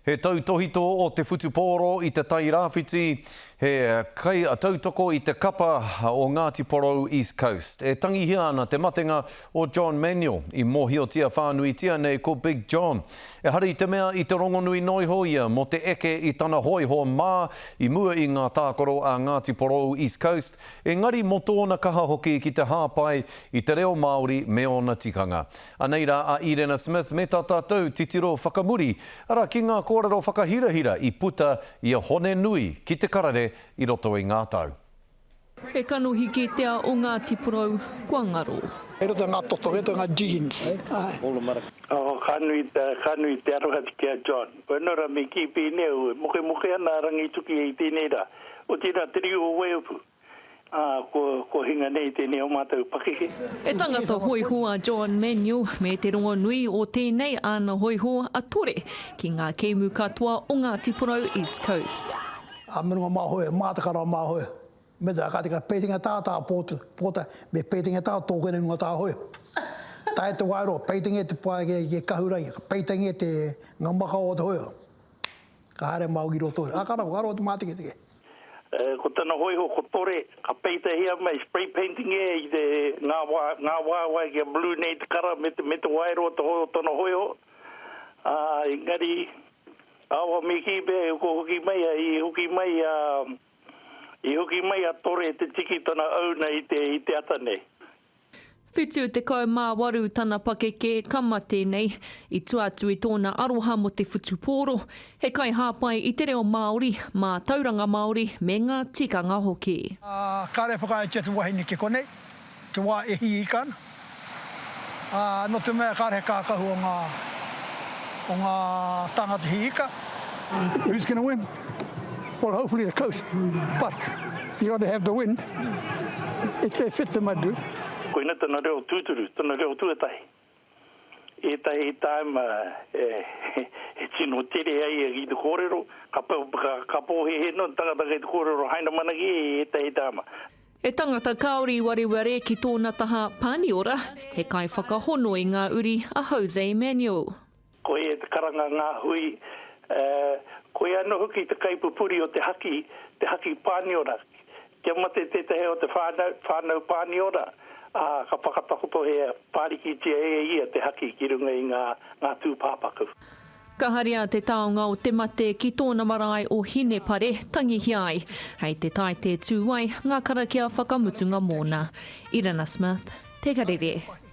He tautōhito o te whutupōro i Te Tai Rāwhiti, he kaitautoko i te kapa o Ngāti Porou East Coast. E tangihia ana te matenga o John Manuel, i mōhiotia whānuitia nei ko Big John. Ehara i te mea i te rongonui noiho ia mō te eke i tana hōiho mā i mua i ngā tākaro a Ngāti Porou East Coast, engari mō tōna kaha hoki ki te hāpai i te reo Māori me ōna tikanga. Anei rā a Irena Smith me tā tātou titiro whakamuri, arā, ki ngā kōrero whakahirahira i puta i a Hone Nui ki te karere i roto i ngā tau. He kanohi kitea o Ngāti Porou kua ngaro. I roto i ngā toto, i roto i ngā genes, āe. Oh, ka nui, ka nui te aroha ki a John. Koe nō rā me kī pēnei au, e mokemoke ana a Rangitukia i tēnei rā. Otirā, te riu o Waiupu. Ā, kua, kua hinga nei tēnei o mātou pakeke. He tangata hōiho a John Manuel me te rongonui o tēnei āna hōiho a Tore ki ngā kēmu katoa o Ngāti Porou East Coast. A me runga mā hoia, mā te kara mā hoia. Me te ka tika peitinga tā tā pōta, pōta, me peitinga tā tōkene runga tā hoia. Tae te waeroa, peitinga te pae ki, ki kahurangi, ka peitinga te nga maka o te hoia. Ka haere māu ki roto, a ka rawa, ka rawa te mātiketike. Ko tana hōiho ko Tore, ka peitahia mai, spray painting e i te, ngā wā, ngā waewae kia blue nei te kara me te, me te waeroa te hoi o tana hōiho. Ā, engari, awa me kī pea, ko hoki mai a, i hoki mai a, i hoki mai a Tore te tiki tana ouna i te, i te ata nei. 78 tana pakeke ka mate nei. I tua atu i tōna aroha mō te whutupōro, he kaihāpai i te reo Māori, mātauranga Māori me ngā tikanga hoki. Ā, kāre e whakaaetia te wahine ki konei, te wā e hī ika ana. Ā, nō te mea kāre he kākahu o ngā, o ngā tāngata hī ika. Who's gonna win? Well hopefully the coast, but you got to have the wind. It's a fit to my do. Koina tana reo tūturu, tana reo tuatahi. Ētahi tāima he tino tere ai ia ki te kōrero, ka, ka, ka pōhēhē noa te tangata kei te kōrero Hainamana ki ia i ētahi tāima. He tangata kāore i wareware ki tōna taha Pāniora, he kaiwhakahono i ngā uri a Jose Manuel. Ko ia te karanga ngā hui, ko ia anō hoki te kaipupuri o te haki, te haki Pāniora. Kia mate tētahi o te whānau, whānau Pāniora, ā, ka whakatakoto he whārikitia e ia te haki ki runga i ngā, ngā tūpāpaku. Ka haria te taonga o te mate ki tōna marae o Hinepare, tangihia ai. Hei te Taite tū ai ngā karakia whakamutunga mōna. Irana Smith, Te Karere.